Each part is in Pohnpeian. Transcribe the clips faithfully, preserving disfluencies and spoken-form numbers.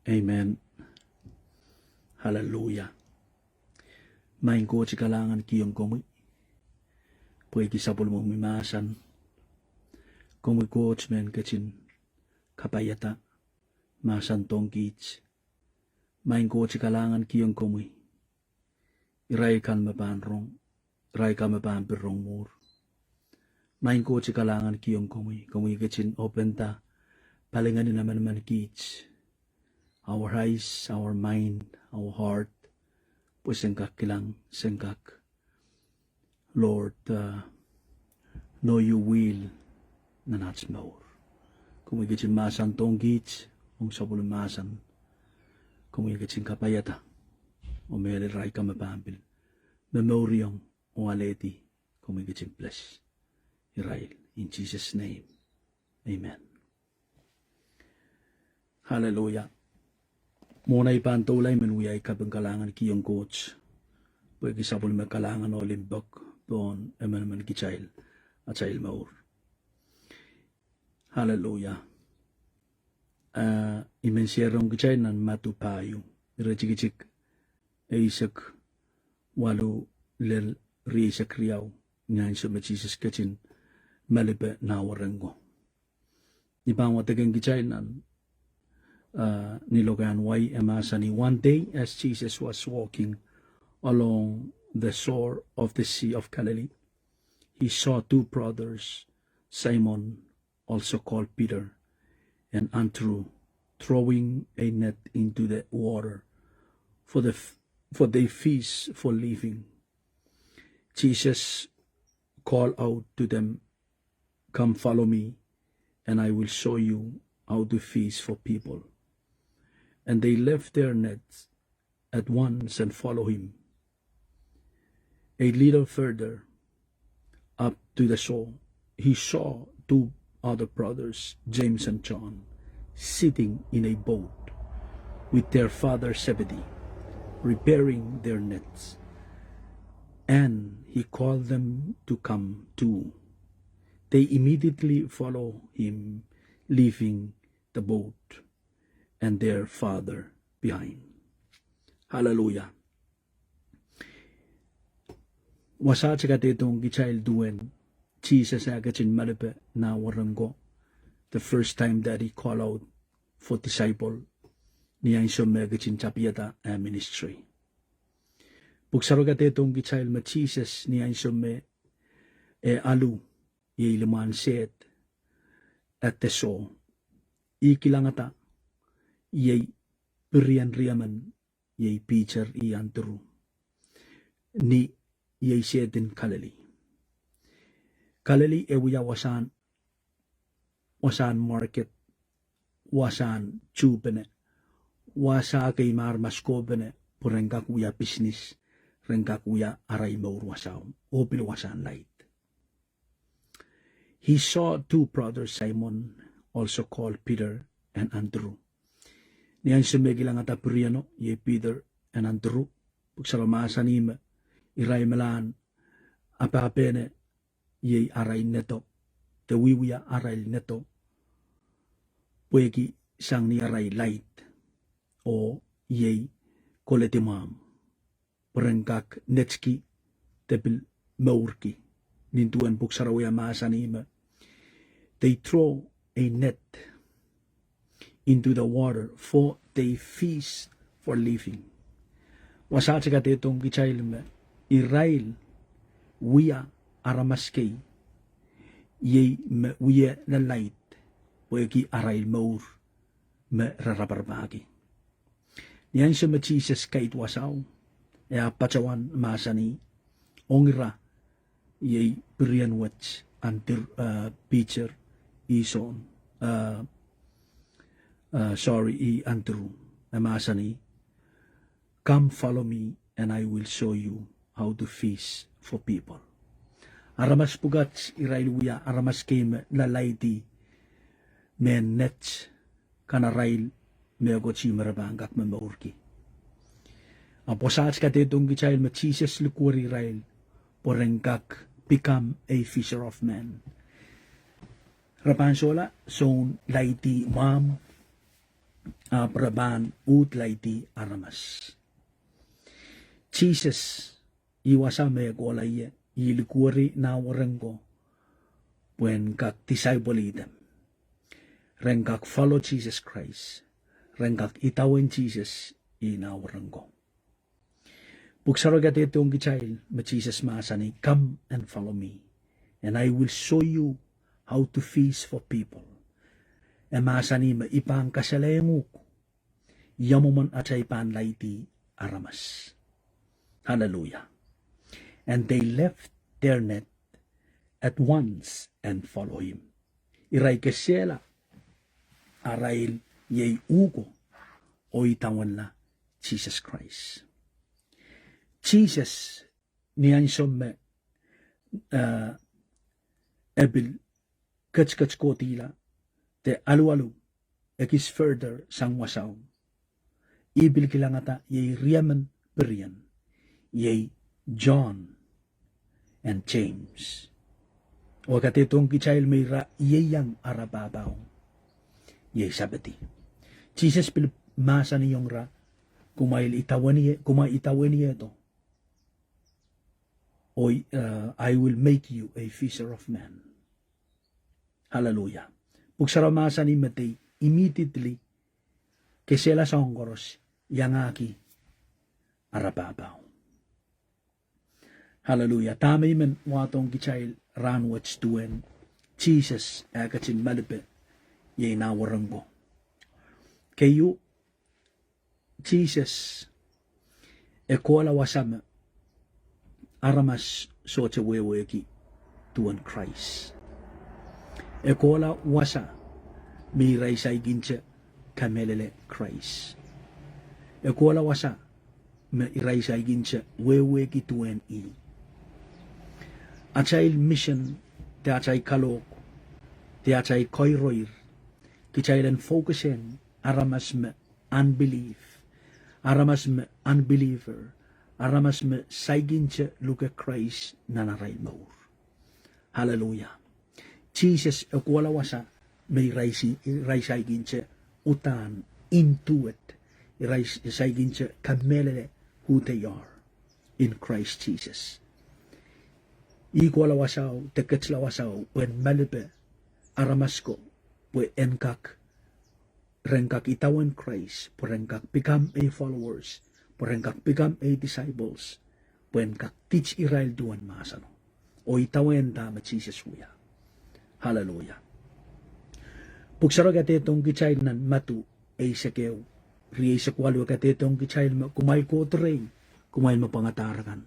Amen. Hallelujah. Maing Koht, I kalahngankihong komwi pwehki sapwellimomwi mahsen. Komwi Koht me en ketin kapaiada, mahsandohng kiht. Maing Koht, I kalahngankihong komwi irail kan me pahn rong, irail kan me pahn pil rong mwuhr. Maing Koht, I kalahngankihong komwi, komwi ketin open-da palingehn en emenemen kiht, our eyes, our mind, our heart, pwe sen kak kilang, sen kak, Lord, uh, know your will nan aht mour. Komwi ketin mahsandohng kiht ong sapwellime mahsen. Komwi ketin kapaiada, oh mehlel irail kan me pahn pil momouriong oh alehdi, komwi ketin bless irail. In Jesus' name, amen. Hallelujah. Mwohn ei pahn doula, I men wia ei kaping kalahngan kihong Koht pwehki sapwellime kalahngan oh limpoak pohn emenemen kitail, atail mour. Hallelujah. Ah, I men sehse rong kitail nan Madiu pahieu, iretikitik eisek waluh lel rieisek riau, ni ansou me Sises ketin malipe nah wahnpoaron ko. I pahn wadekehng kitail nan, uh, ni lokaiahn wai, e mahsanih: One day, as Jesus was walking along the shore of the Sea of Galilee, he saw two brothers, Simon, also called Peter, and Andrew, throwing a net into the water, for the f-, for their fish for living. Jesus called out to them, "Come follow me, and I will show you how to fish for people." And they left their nets at once and followed him. A little further up to the shore, he saw two other brothers, James and John, sitting in a boat with their father Zebedee, repairing their nets. And he called them to come too. They immediately followed him, leaving the boat and their father behind. Hallelujah. Wasaht e kadehdehiong kitail duwen Sises eh ketin malipe nah wahnpoaron ko, the first time that he called out for disciple, ni ansou me e ketin tapihada eh ministry. Pwuhk Sarawi kadehdehiong kitail me Sises, ni ansou me e alu iei limwahn seht, at the shore, e kilangada iei pirien riemen, iei Peter oh Andrew, ni iei sehd en Galilee. Galilee e wia wasahn, wasahn market, wasahn tuhpene, wasa kei me aramas kohpene pwe ren kak wia business, ren kak wia arail mour wasao, oh pil wasahn laid. He saw two brothers Simon, also called Peter and Andrew. Ni ansou me e kilangada pirieno, iei Peter and Andrew, Pwuhk Sarawi mahsanih me irail me lahn apahpene iei arail neto, de wiewia arail neto, pwehki sang ni arail laid, oh iei koledi mwahmw, pwe ren kak netki de pil mourki. Nin duwen Pwuhk Sarawi e mahsanih me, they throw a net into the water, for they fish for living. Wasaht e kadehdehiong kitail me irail wia aramas kei iei me wie lalaid pwehki arail mour me re raparapahki. Ni ansou me Sises kaidehn wasao, e ahpw patohwan mahsanih ong ira, iei pirien wet, Andr-, eh, Peter oh John, eh, eh, sorry, oh Andrew, e mahsanih, "Come follow me and I will show you how to fish for people." Aramas pwukat irail wia aramas kei me lalaidi mehn net kan arail mehkot me re pahn kak momourki. Ahpw wasaht kadehdehiong kitail me Sises likwerih irail pwe ren kak become a fisher of men. Re pahn solahr soun laidi mwahmw, ahpw re pahn uhd laidi aramas. Sises, ih wasa me e kohla ie, ih likwerih nah weren ko pwehn kak disciple ihte. Ren kak follow Sises Krais, ren kak idawehn Sises, ih nah weren ko. Pwuhk Sarawi kadehdehiong kitail me Sises mahsanih, "Come and follow me, and I will show you how to fish for people." E mahsanih me I pahn kasalehiong uhk ia mwomwen atail pahn laidi aramas. Hallelujah. And they left their net at once and follow him. Irail kesehla arail iei uhko oh idawehnla Sises Krais. Sises, ni ansou me, eh, e pil ketiket kohdihla de alualu ekis further sang wasao, ih pil kilangada iei riemen pirien, iei John and James. Oh e kadehdehiong kitail me ira ieiang ara pahpao, iei Sepedi. Sises pil mahsanihong ira, kumwail idawehnie, kumwail idawehniehdo, oh, eh, I will make you a fisher of men. Hallelujah. Pwuhk Sarawi mahsanih me they immediately kesehla soahng koaros, iangahki ara pahpao. Hallelujah. Dahme I men wahdohng kitail rahnwet duwen Sises eh ketin malipe iei nah weren ko. Keieu, Sises e kohla wasa me aramas sohte wehwehki duwen Krais. E kohla wasa me irail saikinte kamehlele Krais. E kohla wasa me irail saikinte wehwehki duwen ih. Atail mission, de atail kalohk, de atail koiroir, kitail en focusehng aramas me unbelief, aramas me unbeliever, aramas me saikinte luke Krais nan arail mour. Hallelujah. Sises e kohla wasa me irail si-, irail saikinte uhdahn intuwet, irail saikinte kamehlele who they are in Christ Jesus. Ih kohla wasao, de ketila wasao pwehn malipe aramas ko, pwe en kak ren kak idawehn Krais, pwe ren kak become a followers, pwe ren kak become a disciples, pwe en kak teach irail duwen mahseno oh idawehn dahme Sises wia. Hallelujah. Pwuhk Sarawi kadehdehiong kitail nan Madiu eisek ehu, rieisek waluh, e kadehdehiong kitail me, kumwail kohdo rehi, kumwail me pwangadahr akan,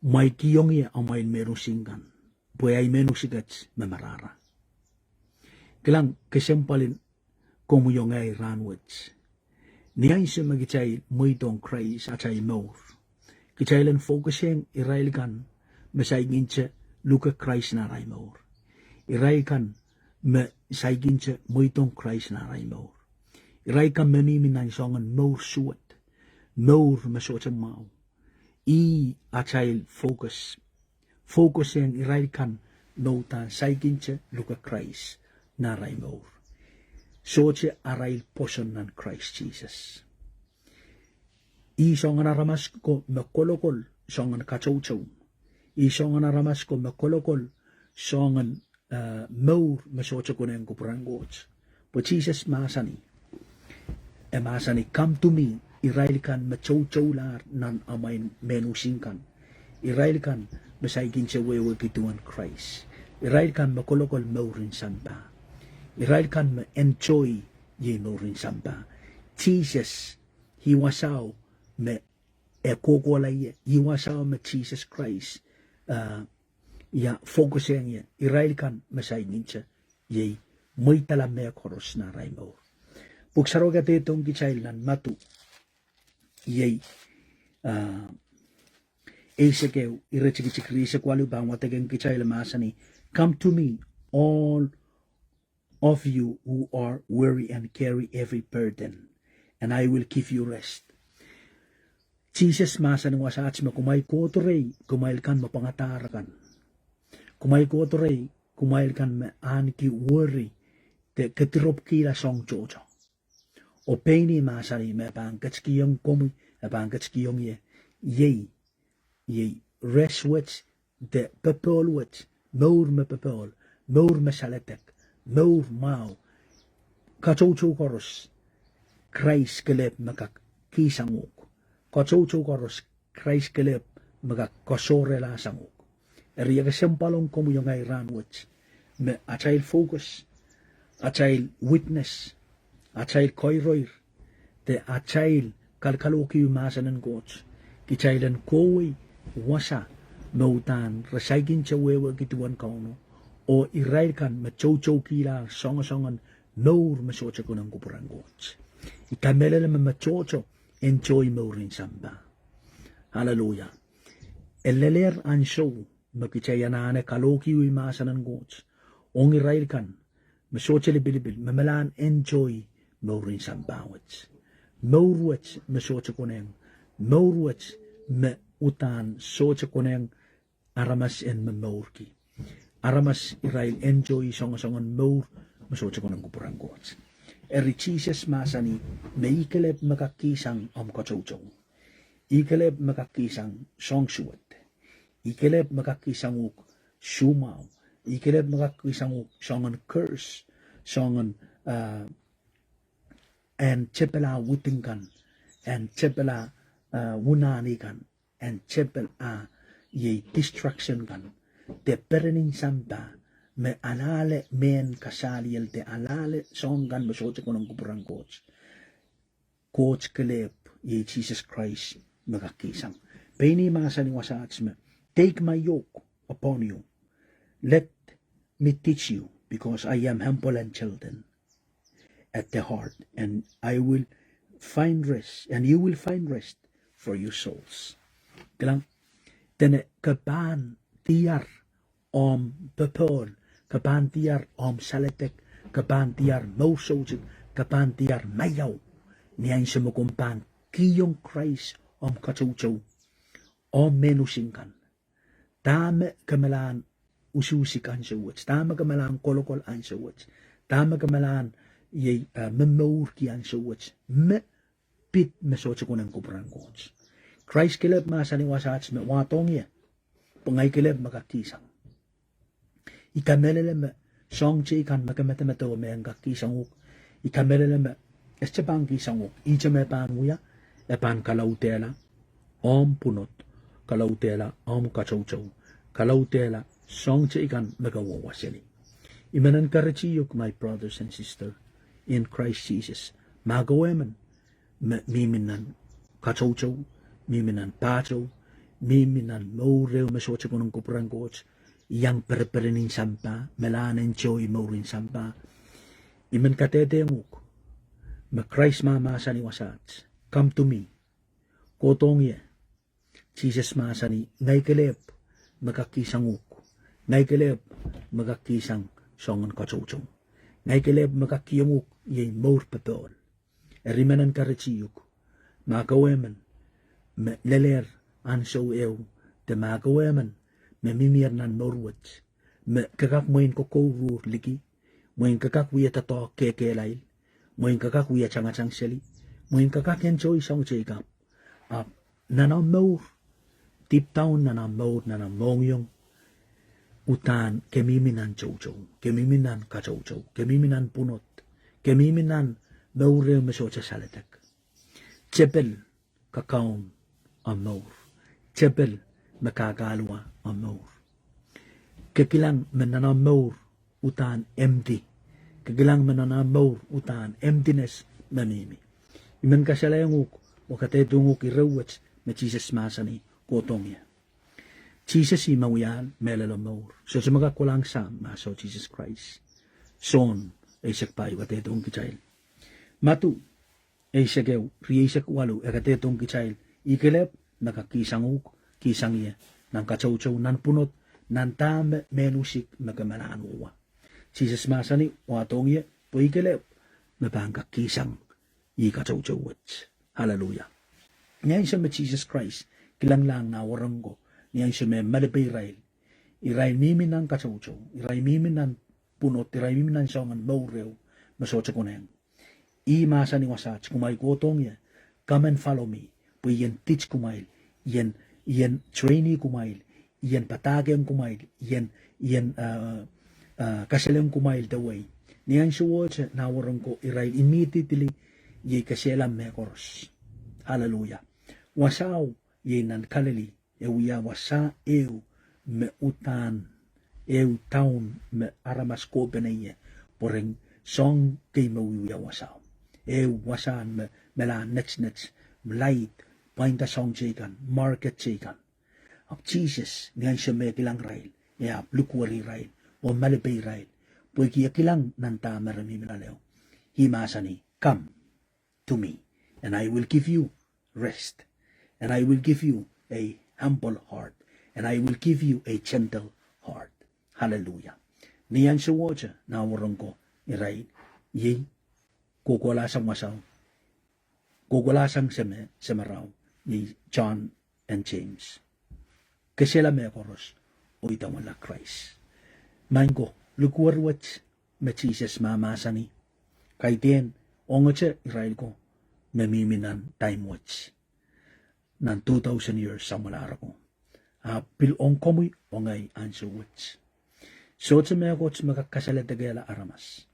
kumwail kihong ie amwail mehn using kan, pwe ahi mehn usiket me marahra. Kilang kesempwal en komwi oh ngehi rahnwet. Ni ansou me kitail mweidohng Krais atail mour, kitail en focusehng irail kan me saikinte luke Krais nan arail mour, irail kan me saikinte mweidohng Krais nan arail mour, irail kan me mihmi nan soangen mour suwed, mour me sohte mwahu. Ih atail focus. Focusehng irail kan me uhdahn saikinte luke Krais nan arail mour. Sohte arail pwoson nan Krais Sises. Ih soangen aramas ko me kolokol soangen katoutou. Ih soangen aramas ko me kolokol soangen, eh, mour me sohte konehng kupwuren Koht. Pwe Sises mahsanih, e mahsanih, "Come to me, irail kan me toutoulahr nan amwail mehn using kan, irail kan me saikinte wehwehki duwen Krais, irail kan me kolokol mouren sampah, irail kan me enjoy iei mouren sampah." Sises, ih wasao me e kohkohla ie, ih wasao me Sises Krais, ah, ia focusehng ie, irail kan me saikinte iei mweidala mehkoaros nan arail mour. Pwuhk Sarawi kadehdehiong kitail nan Madiu, iei, ah, eisek ehu, iretikitik rieisek waluh pahn wadekehng kitail, e mahsanih, "Come to me, all of you who are weary and carry heavy burden, and I will give you rest." Sises mahsanih wasaht me, kumwail kohdo rehi, kumwail kan me pwangadahr akan. Kumwail kohdo rehi, kumwail kan me ahneki worry, de kediropwkihla soahng tohto. Oh pein ih mahsanih me pahn ketikihong komwi, e pahn ketikihong ie, iei, iei res wet, de popohl wet, mour me popohl, mour me saledek, mour mwahu, katoutou koaros, Krais kelehpw me kak kihsang uhk. Katoutou koaros, Krais kelehpw me kak koasoahrehla sang uhk. Eri e kesempwal ong komwi oh ngehi rahnwet me atail focus, atail witness, atail koiroir, de atail kalkalohki mahsen en Koht, kitail en kohwei wasa me uhdahn re saikinte wehwehki duwen Kauno, oh irail kan me toutoukihla soangosoangen mour me sohte konehng kupwuren Koht. I kamehlele me, me tohto enjoy mouren sampah. Hallelujah. E lelehr ansou me kitail anahne kalohki mahsen en Koht ong irail kan me sohte lipilipil, me melahn enjoy mouren sampah wet. Mour wet me sohte konehng, mour wet me uhdahn sohte konehng aramas en momourki. Aramas irail enjoy soangosoangen mour me sohte konehng kupwuren Koht. Eri Sises mahsanih me ih kelehpw me kak kihsang omw katoutou. Ih kelehpw me kak kihsang soahng suwed. Ih kelehpw me kak kihsang uhk soumwahu. Ih kelehpw me kak kihsang uhk soangen curse, soangen, ah, en tepel ah widing kan, en tepel ah, ah, wunahni kan, en tepel ah, iei destruction kan, de perenin sampah, me alehda mehn kasaliel de alehda soahng kan me sohte konehng kupwuren Koht. Koht kelehpw, iei Sises Krais, me kak kihsang. Pein ih mahsanih wasaht me, take my yoke upon you. Let me teach you, because I am humble and children at the heart, and I will find rest, and you will find rest for your souls. Kilang, dene ke pahn diar omw popohl, ke pahn diar omw saledek, ke pahn diar mour soutuk, ke pahn diar maiau, ni ansou me komw pahn kihong Krais omw katoutou, omw mehn using kan. Dahme ke melahn usuhsik ansou wet, dahme ke melahn kolokol ansou wet, dahme ke melahn, iei, eh, momourki ansou wet, me pid me sohte konehng kupwuren Koht. Krais kelehpw mahsanih wasaht me, wadohng ie, pwe ngehi kelehpw me kak kihsang. I kamehlele me soahng teikan me ke medemedewe me en kak kihsang uhk, I kamehlele me e sohte pahn kihsang uhk. Ihte me pahn wia, e pahn kalaudehla omw pwunod, kalaudehla omw katoutou, kalaudehla soahng teikan me ke wehwehseli. I men en kahrehda uhk, my brothers and sisters in Christ Jesus, ma ke wehwehki me mihmi nan katoutou, mihmi nan pahtou, mihmi nan mour ehu me sohte konehng kupwuren Koht, iang pereperenin sampah, melahn enjoy mouren sampah, I men kadehdehiong uhk me Krais mahmahsanih wasaht, come to me. Kohdohng ie, Sises mahsanih, ngehi kelehpw me kak kihsang uhk, ngehi kelehpw me kak kihsang soangen katoutou, ngehi kelehpw me kak kihong uhk iei mour popohl. Eri I men en kahrehda uhk, ma ke wehwehki me lelehr ansou ehu, de ma ke wehwehki me mihmier nan mour wet, me ke kak mwein kokouruhr liki, mwein ke kak wie doadoahk kekehlail, mwein ke kak wie tangatang seli, mwein ke kak enjoy soahng teikan, ahpw nan omw mour, deep down nan omw mour, nan omw mohngiong, uhdahn ke mihmi nan toutou, ke mihmi nan katoutou, ke mihmi nan pwunod, ke mihmi nan mour ehu me sohte saledek. Tepel kakaun omw mour. Tepel me kahkahluwa omw mour. Ke kilang me nan omw mour uhdahn empty. Ke kilang me nan omw mour uhdahn emptiness me mihmi. I men kasalehiong uhk oh kadehdehiong uhk ire wet me Sises mahsanih, kohdohng ie. Sises ih me wiahla mehlel oh mour. Sohte me kak kolahng Sahm, ma soh Sises Krais. Sohn eisek pahieu kadehdehiong kitail. Madiu eisek ehu, rieisek waluh, e kadehdehiong kitail, I kelehpw me kak kihsang uhk, kihsang ie, nan katoutou, nan pwunod, nan dahme mehn usik me ke melahn wehwe. Sises mahsanih, wadohng ie, pwe I kelehpw me pahn kak kihsang ih katoutou wet. Hallelujah. Ni ansou me Sises Krais kilanglahng nah wahnpoaron ko, ni ansou me e malipe irail, irail mihmi nan katoutou, irail mihmi nan pwunod, irail mihmi nan soangen mour ehu me sohte konehng. Ih mahsanih wasaht, kumwail kohdohng ie, come and follow me. Pwe I en teach kumwail, I en, I en train kumwail, I en padahkihong kumwail, I en, I en, uh, uh, kasalehng kumwail the way. Ni ahnsowohte, naworong ko, irail immediately, iei kesehla mehkoaros. Hallelujah. Wasao, iei nan Kalili, e wia wasa ehu me uhdahn, ehu town me aramas kohpene ie, pwe ren soahng kei me wiewia wasao. Ehu wasahn me, melahr netnet, light, pwainda soahng teikan, market teikan. Ahpw Sises, ni ansou me e kilang irail, e ahpw likwerih irail, oh malipe irail, pwehki e kilang nan dahme re mihmi loale. Ih mahsanih, come to me, and I will give you rest, and I will give you a humble heart, and I will give you a gentle heart. Hallelujah. Ni ahnsowohte, naworong ko, irail, iei, kohkohlahsang wasao, kohkohlahsang seme, semerao, iei John and James. Kesehla mehkoaros, oh idawehnla Krais. Maing ko, likwerih wet me Sises mahmahsanih, kaidehn ongete irail ko me mihmi nan time wet, nan two thousand years samwalahro ko. Ahpw pil ong komwi oh ngehi ansou wet. Sohte mehkot me kak kasalehdekehla aramas.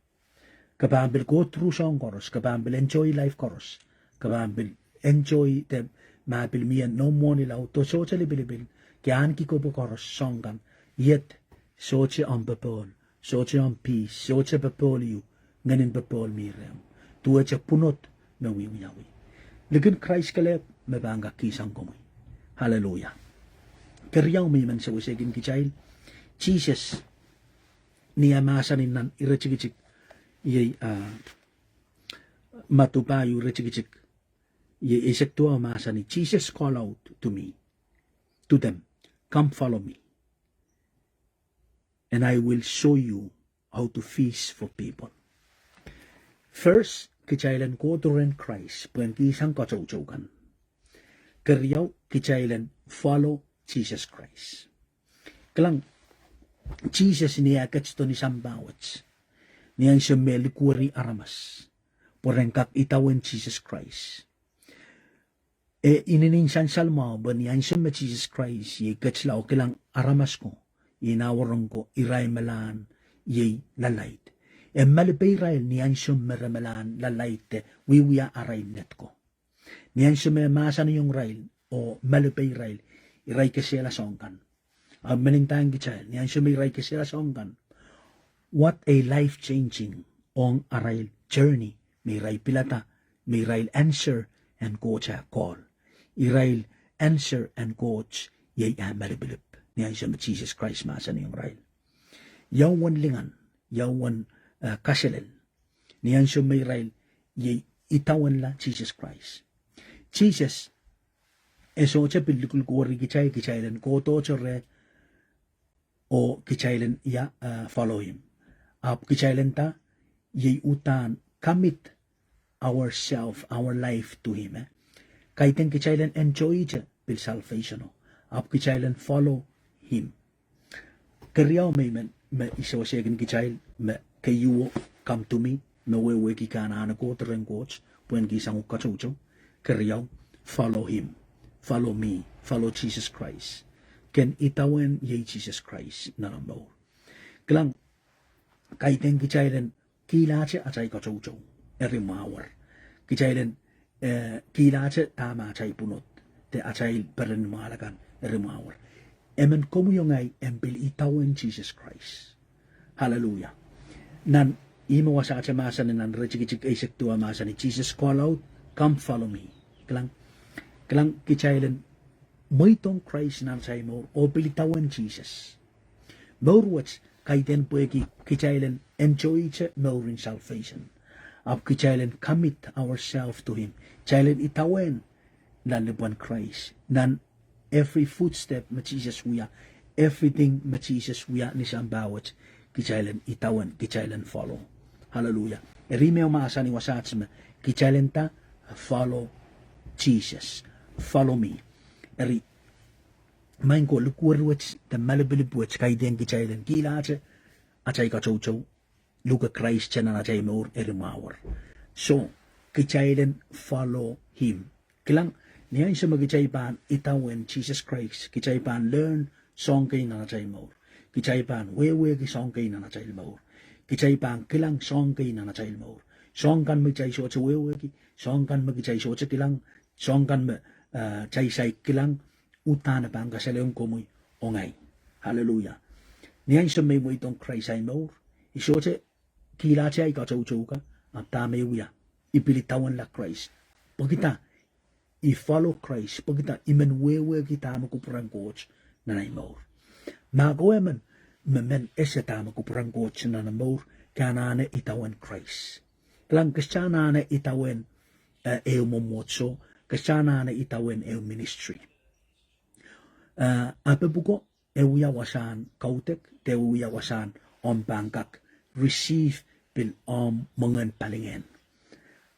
Ke pahn pil go through soahng koaros, ke pahn pil enjoy life koaros, ke pahn pil enjoy de ma pil mie noumw mwohni laud oh sohte lipilipil, ke ahneki kohpwukoaros soahng kan, yet sohte omw popohl, sohte omw peace, sohte popohl ehu, ngehnin popohl mi rehmw. Duwehte pwunod me wiewiawi. Likin Krais kelehpw me pahn kak kihsang komwi. Hallelujah. Keriau me I men sewesehkin kitail, Sises, ni eh mahsanih nan iretikitik, iei, ah, Madiu pahieu iretikitik, iei eisek duwau mahsanih, Jesus call out to me, to them, come follow me, and I will show you how to fish for people. First, kitail en kohdo rehn Krais pwehn kihsang katoutou kan. Keriau, kitail en follow Jesus Christ. Kilang, Sises ni eh ketido ni sampah wet, ni ansou me e likwerih aramas pwe ren kak idawehn Sises Krais, e inenen sansal mwahu pwe ni ansou me Sises Krais iei ketila oh kilang aramas ko, iei naworong ko, irail melahn iei lalaid, e malipe irail ni ansou me re melahn lalaid de wiewia arail ned ko. Ni ansou me e mahsanihong irail oh malipe irail, irail kesehla soahng kan. A mehlel ndahng kitail, ni ansou me irail kesehla soahng kan, what a life changing ong arail journey me irail pilada, me irail answer en Koht eh call. Irail answer en Koht iei eh malipilip. Ni ansou me Sises Krais mahsanihong irail, ia uwen lingan, ia uwen, eh, kaselel, ni ansou me irail iei idawehnla Sises Krais. Sises e sohte pil likwerih kitail, kitail en kohdohte reh oh kitail en ia, eh, follow him. Ahpw kitail en nda, iei uhdahn commit ourself, our life to him, eh. Kaidehn kitail en enjoyte pil salvation o, ahpw kitail en follow him. Keriau me I men, me I sewesehkin kitail, me keieuo, come to me, me wehwehki ke anahne kohdo rehn Koht pwehn kihsang uhk katoutou. Keriau, follow him, follow me, follow Jesus Christ. Ken idawehn iei Sises Krais nan omw mour. Kilang, kaidehn kitail en kihlahte atail katoutou eri mwahuer. Kitail en, eh, kihlahte dahme atail pwunod de atail peren mwahl akan eri mwahuer. Emen komwi oh ngehi en pil idawehn Sises Krais. Hallelujah. Nan ih me wasahte mahsanih nan iretikitik eisek duwau mahsanih, Jesus call out, come follow me. Kilang, kilang, kitail en mweidohng Krais nan atail mour oh pil idawehn Sises. Mour wet kaidehn pwehki kitail en enjoyte mouren salvation. Ahpw kitail en commit ourselves to him. Kitail en idawehn nan lipwen Krais, nan every footstep me Sises wia, everything me Sises wia ni sampah wet, kitail en idawehn, kitail en follow. Hallelujah. Eri me mahsanih wasaht me kitail en nda, follow Jesus, follow me. Eri maing ko, likwerih wet de malipilip wet kaidehn kitail en kihlahte atail katoutou, luke Krais nan atail mour eri mwahuer. So, kitail en follow him. Kilang, ni ansou me kitail pahn idawehn Sises Krais, kitail pahn learn soahng kei nan atail mour. Kitail pahn wehwehki soahng kei nan atail mour. Kitail pahn kilang soahng kei nan atail mour. Soahng kan me kitail sohte wehwehki, soahng kan me kitail sohte kilang, soahng kan me, eh, kitail saik kilang, uhdahn e pahn kasalehiong komwi oh ngehi. Hallelujah. Ni ansou me i mweidohng Krais ahi mour, i sohte kihlahte ahi katoutou ka, ahpw dahme i wia, i pil idawehnla Krais. Pwekida i follow Krais, pwekida i men wehwehki dahme kupwuren Koht nan ahi mour. Ma ke emen me men ese dahme kupwuren Koht nan omw mour, ke anahne idawehn Krais. Kilang, ke sohte anahne idawehn, eh, ehu mwomwohdiso, ke sohte anahne idawehn ehu ministry. Eh, ahpw pwuko e wia wasahn kaudok, de e wia wasahn omw pahn kak receive pil omw mwengehn palingehn.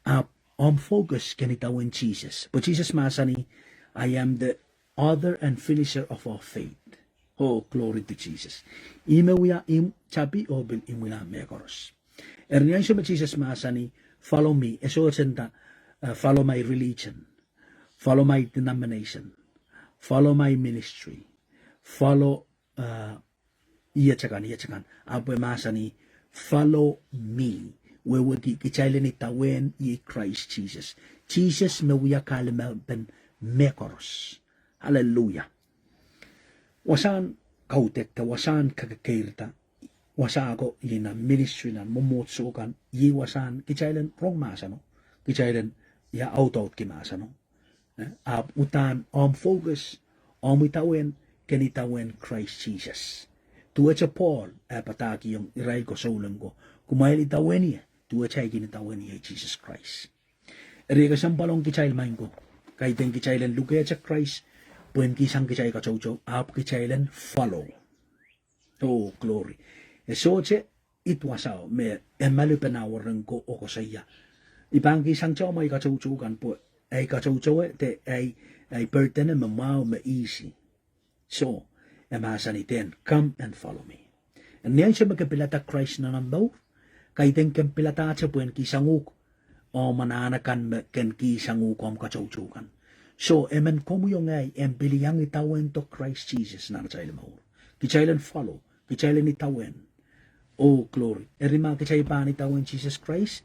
Ahpw omw focus kin idawehn Sises. Pwe Sises mahsanih, "I am the author and finisher of our faith." Oh, glory to Jesus. Ihme wia imw tapi oh pil imwila mehkoaros. Eri ni ansou me Sises mahsanih, "Follow me," e sohte nda, eh, "Follow my religion. Follow my denomination. Follow my ministry. Follow, eh, iet akan, iet akan." Ahpw e mahsanih, "Follow me." Wehwehki kitail en idawehn iei Krais Sises. Sises me wia kahlemen mehkoaros. Hallelujah. Wasahn kaudok de wasahn kekeirda, wasa ko iei nan ministry, nan mwomwohdiso kan, iei wasahn kitail en rong mahseno, kitail en ia audaudki mahseno. Eh, ahpw uhdahn omw focus, omw idawehn, kin idawehn Krais Sises. Duwehte Pohl e padahkihong irail koasouleng ko, kumwail idawehn ie, duwehte I kin idawehn ie, Sises Krais. Eri e kesempwal ong kitail, maing ko, kaidehn kitail en lukehte Krais pwehn kihsang kitail katoutou, ahpw kitail en follow. Oh, glory. E sohte id wasao me e malipe nan weren ko oh koasoia, "I pahn kihsang tohmw ahi katoutou kan pwe ahi katoutou de ahi, ahi burden me mwahu me easy." So, e mahsanih, "Then come and follow me." Ni ansou me ke pilada Krais nan omw mour, kaidehn ke piladahte pwehn kihsang uhk omw anahn akan me kin kihsang uhk omw katoutou kan. So, emen komwi oh ngehi en pil iang idawehn doh Krais Sises nan atail mour. Kitail en follow, kitail en idawehn. Oh, glory. Eri ma kitail pahn idawehn Sises Krais,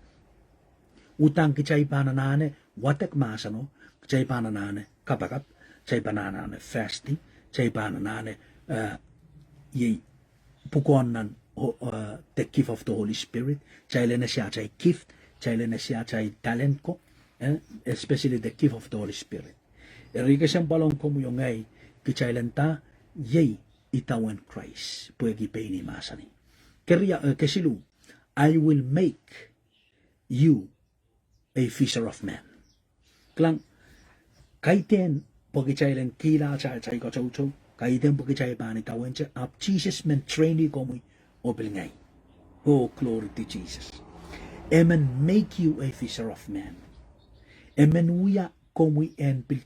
uhdahn kitail pahn anahne wadek mahseno, kitail pahn anahne kapakap, kitail pahn anahne fasting, kitail pahn anahne, eh, iei pwukoahn nan, oh, eh, the gift of the Holy Spirit, kitail en ese atail gift, kitail en ese atail talent ko, eh, especially the gift of the Holy Spirit. Eri kesempwal ong komwi oh ngehi, kitail en nda, iei idawehn Krais, pwehki pein ih mahsanih. Keria, eh, kesiluh, "I will make you a fisher of men." Kilang, kaidehn pwe kitail en kihlahte atail katoutou, kaidehn pwe kitail pahn idawehn ie, ahpw Sises men train-i komwi oh pil ngehi. Oh, glory to Jesus. Emen make you a fisher of men. Emen wia komwi en pil,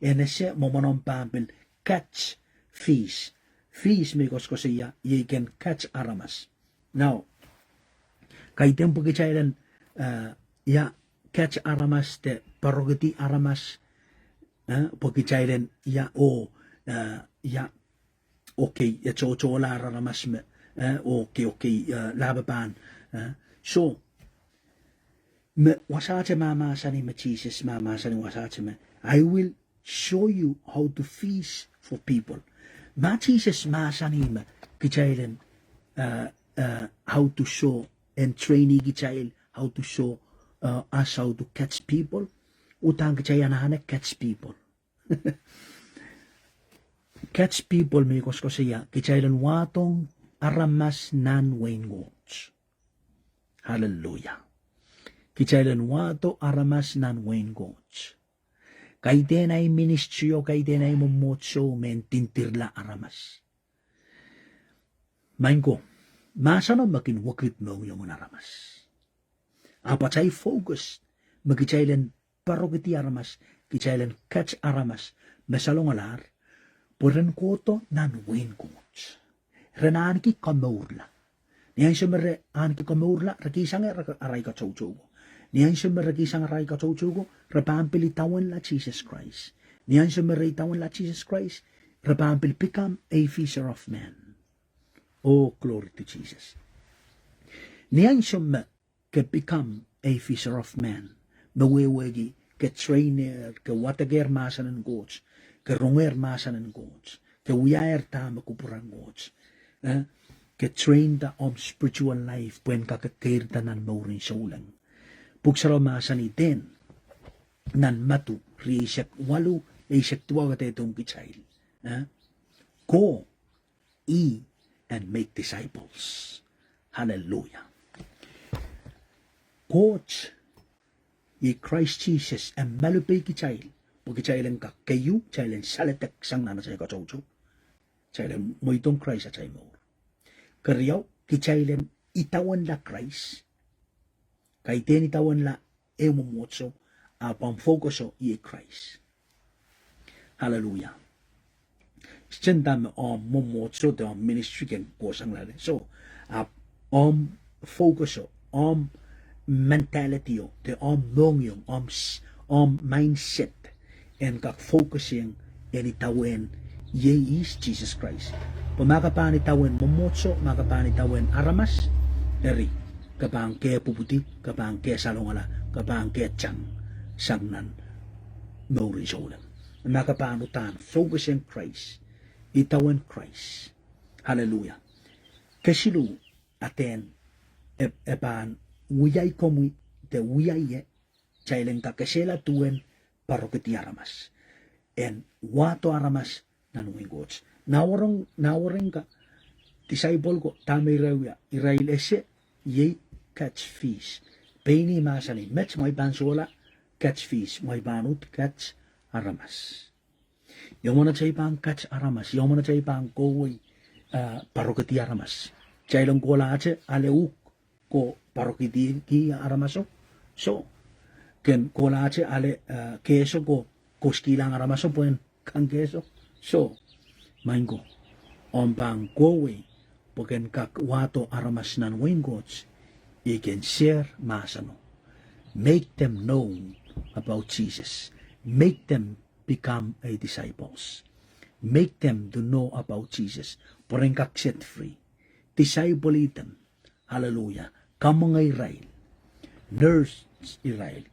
en ese mwomwen omw pahn pil catch fish. Fish me koasokoasoia, iei kin catch aramas. Now, kaidehn pwe kitail en, eh, ia catch aramas de poarokidi aramas, eh, pwe kitail en ia oh, eh, ia, okay, e tohtohlahr aramas me, eh, okay, okay, eh, lahpw pahn, eh. So, me wasahte mahmahsanih me Sises mahmahsanih wasahte me, "I will show you how to fish for people." Ma Sises mahsanih me kitail en, eh, eh, how to show, en train-i kitail how to show, eh, us how to catch people, uhdahn kitail anahne catch people. Catch people me koasokoasoia, kitail en wahdohng aramas nan wehin Koht. Hallelujah. Kitail en wahdo aramas nan wehin Koht. Kaidehn ahi ministry oh kaidehn ahi mwomwohdiso me en didirla aramas. Maing ko, mahseno me kin wekid mohngiong en aramas. Ahpw atail focus me kitail en poarokidi aramas, kitail en catch aramas me salongalahr, pwe ren kohdo nan wehin Koht. Ren ahneki komourla. Ni ansou me re ahneki komourla, re kihsang arail katoutou ko. Ni ansou me re kihsang arail katoutou ko, re pahn pil idawehnla Sises Krais. Ni ansou me re idawehnla Sises Krais, re pahn pil become a fisher of men. Oh, glory to Jesus. Ni ansou me ke become a fisher of men, me wehwehki ke trainer, ke wadekehr mahsen en Koht, ke rongehr mahsen en Koht, ke wiahier dahme kupwuren Koht, eh, ke trainda omw spiritual life pwehn kak kekeirda nan mouren souleng. Pwuhk Sarawi mahsanih nan Madiu rieisek waluh, eisek duwau, kadehdehiong kitail, eh, go ye and make disciples. Hallelujah. Koht, iei Krais Sises, e malipei kitail pwe kitail en kak keieu, kitail en saledek sang nan atail katoutou, kitail en mweidohng Krais atail mour. Keriau, kitail en idawehnla Krais. Kaidehn idawehnla ehu mwomwohdiso, ahpw omw focus o iei Krais. Hallelujah. Sehse dahme omw mwomwohdiso de omw ministry kin kohsang loale. Soh, ahpw omw focus o, omw mentality o, de omw mohngiong, omw mindset en kak focusing en idawehn iei ihs, Sises Krais. Pwe ma ke pahn idawehn mwomwohdiso, ma ke pahn idawehn aramas, eri, ke pahn kehpwupwudi, ke pahn kehsalongala, ke pahn kehtang sang nan mouren souleng. Ma ke pahn uhdahn focusing Krais, idawehn Krais. Hallelujah. Kesiluh, adehn e pahn wiahi komwi de wiahi ie, kitail en kak esehla duwen poarokedi aramas, en wahdo aramas nan wehin Koht. Nawerenka, disciple ko, dahme irail wia, irail ese, iei catch fish. Pein ih mahsanih, met mwein pahn sohla catch fish, mwein pahn uhd catch aramas. Ia mwomwen atail pahn catch aramas, ia mwomwen atail pahn kohwei poarokedi aramas. Kitail en kohlahte ale uhk ko poarokediki aramaso? Soh. Ken kohlahte ale kehso ko kouskihlang aramaso pwehn kang kehso? Soh. Maing ko, omw pahn kohwei pwe ken kak wahdo aramas nan wehin Koht, I kin share mahseno. Make them know about Jesus. Make them become a disciples. Make them to know about Jesus. Pwe ren kak set free. Disciple them. Hallelujah. Kamwenge irail. Nurse irail.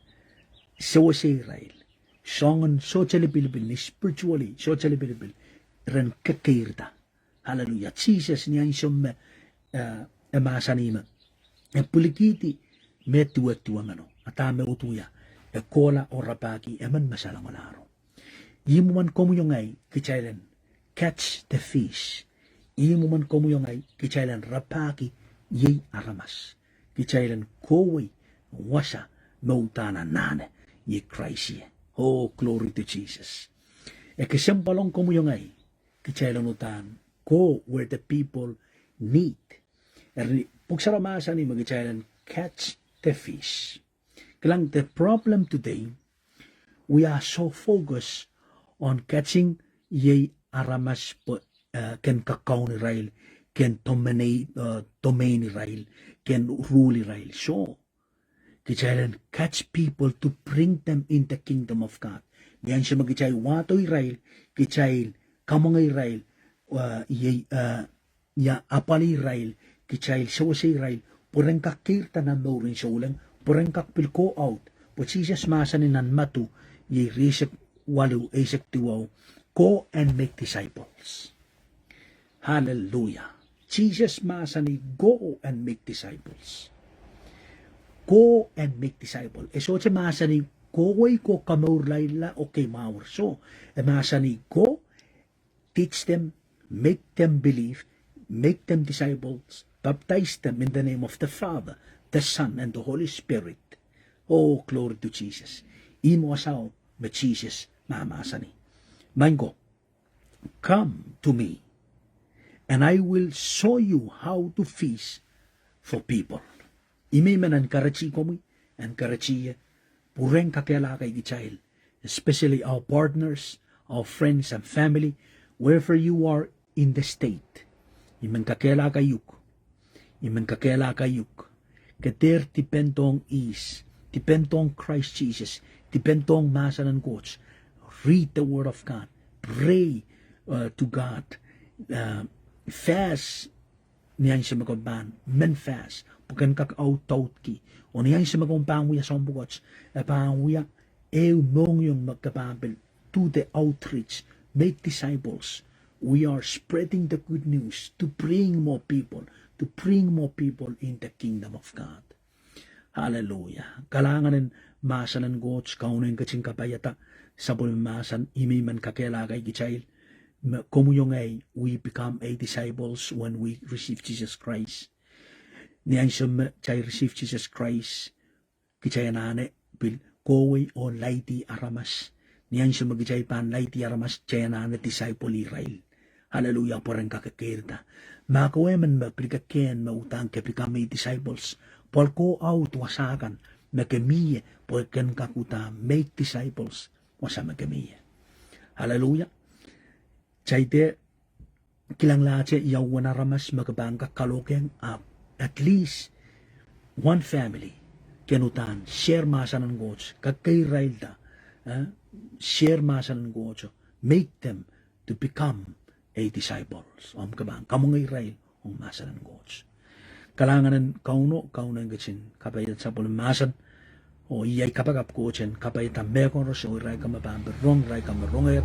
Sewese irail. Soangen sohte lipilipil, ni spiritually sohte lipilipil, ren kekeirda. Hallelujah. Sises ni ansou me e mahsanih me e pwilikihdi me duwe duwengeno, a dahme uhd wia? E kohla oh rapahki emen me salongalahro. Ih mwomwen komwi oh ngehi kitail en catch the fish. Ih mwomwen komwi oh ngehi kitail en rapahki iei aramas. Kitail en kohwei wasa me uhdahn anahne, iei Krais ie. Oh, glory to Jesus. E kesempwal ong komwi oh ngehi kitail en uhdahn go where the people need. Eri Pwuhk Sarawi mahsanih me kitail en catch the fish. Kilang, the problem today, we are so focused on catching iei aramas pwe ken kakaun irail, ken domain irail, ken rule irail. Soh, kitail en catch people to bring them in the kingdom of God. Ni ansou me kitail wahdo irail, kitail kamwenge irail, iei ia apwalih irail, kitail sewese irail pwe ren kak keirda nan mouren souleng, pwe ren kak pil go out. Pwe Sises mahsanih nan Madiu, iei rieisek waluh, eisek duwau, go and make disciples. Hallelujah. Sises mahsanih go and make disciples. Go and make disciple. E sohte mahsanih kohwei ko kamourlailla, okay, mwahu. Soh, e mahsanih go, teach them, make them believe, make them disciples, baptize them in the name of the Father, the Son, and the Holy Spirit. Oh, glory to Jesus. Ih me wasao me Sises mahmahsanih. Maing ko, come to me, and I will show you how to fish for people. Ih me I men encourage komwi, encourage ie, pwurehng kakehlaka kitail, especially our partners, our friends and family, wherever you are in the state. I men kakehlaka uhk, I men kakehlaka uhk, ke dehr depend ong ihs Depend on Christ Jesus. Depend on mahsen en Koht. Read the word of God. Pray, uh, to God. Uh, fast ni ansou me komw pahn men fast, pwe ken kak audaudki. Oh ni ansou me komw pahn wia soahng pwukat, e pahn wia ehu mohngiong me ke pahn pil do the outreach, make disciples. We are spreading the good news to bring more people, to bring more people in the kingdom of God. Hallelujah. Kalahngan en mahsen en Koht, Kauno en ketin kapaiada sapwellime mahsen, ih me I men kakehlaka kitail, me komwi oh ngehi, we become a disciples when we receive Jesus Christ. Ni ansou me kitail receive Jesus Christ, kitail anahne pil kohwei oh laidi aramas. Ni ansou me kitail pahn laidi aramas, kitail anahne disciple irail. Hallelujah, pwe ren kak kekeirda. Ma ke wia emen me pil kekehn me uhdahn ke become a disciples, pwal ke audaud wasa kan me ke mie, pwe ken kak uhdahn make disciples wasa me ke mie. Hallelujah. Kitail dehr kilanglahte ia uwen aramas me ke pahn kak kalohkiong, ahpw at least one family ken uhdahn share mahsen en Koht, kakeirailda, eh, share mahsen en Koht, make them to become a disciples. Omw ke pahn kamwenge irail ong mahsen en Koht. Kalahngan en Kauno, Kauno en ketin kapaiada sapwellime mahsen. Oh iei ai kapakap, Koht en kapaiada mehkoaros oh irail kan me pahn pil rong, irail kan me ronger,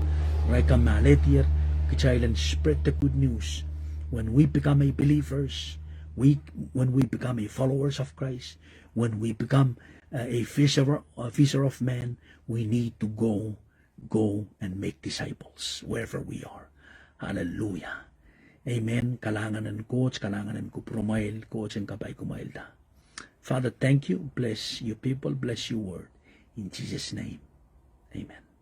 irail kan me alehdier, kitail en spread the good news. When we become a believers, we, when we become a followers of Christ, when we become, uh, a fisher, a fisher of men, we need to go, go and make disciples wherever we are. Hallelujah. Amen. Kalahngan en Koht, kalahngan en kupwuromwail, Koht en kapai kumwailda. Father, thank you. Bless your people, bless your word. In Jesus' name, amen.